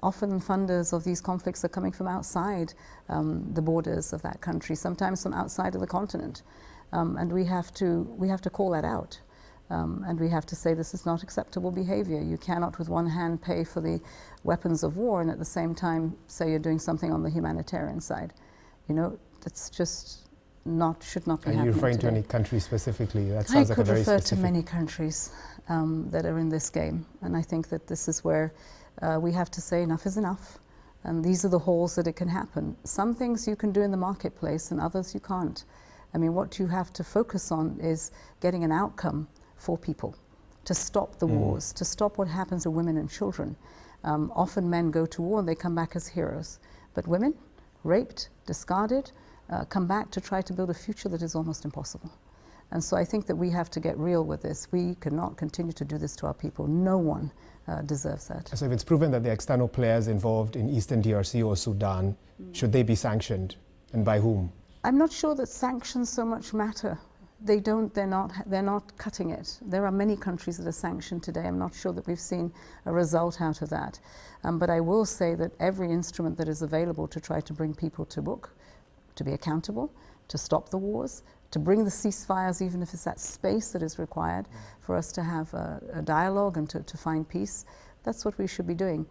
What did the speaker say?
Often funders of these conflicts are coming from outside the borders of that country, sometimes from outside of the continent. And we have to call that out. And we have to say this is not acceptable behavior. You cannot with one hand pay for the weapons of war and at the same time say you're doing something on the humanitarian side. You know, that's just should not be happening. Are you referring today. to any country specifically? That sounds like a very I could refer specific... to many countries that are in this game, and I think that this is where we have to say enough is enough, and these are the holes that it can happen. Some things you can do in the marketplace and others you can't. I mean, what you have to focus on is getting an outcome for people, to stop the wars, to stop what happens to women and children. Often men go to war and they come back as heroes, but women, raped, discarded, come back to try to build a future that is almost impossible. And so I think that we have to get real with this. We cannot continue to do this to our people. No one deserves that. So if it's proven that the external players involved in Eastern DRC or Sudan, should they be sanctioned, and by whom? I'm not sure that sanctions so much matter. They're not cutting it. There are many countries that are sanctioned today. I'm not sure that we've seen a result out of that. But I will say that every instrument that is available to try to bring people to book, to be accountable, to stop the wars, to bring the ceasefires, even if it's that space that is required for us to have a dialogue and to find peace, that's what we should be doing.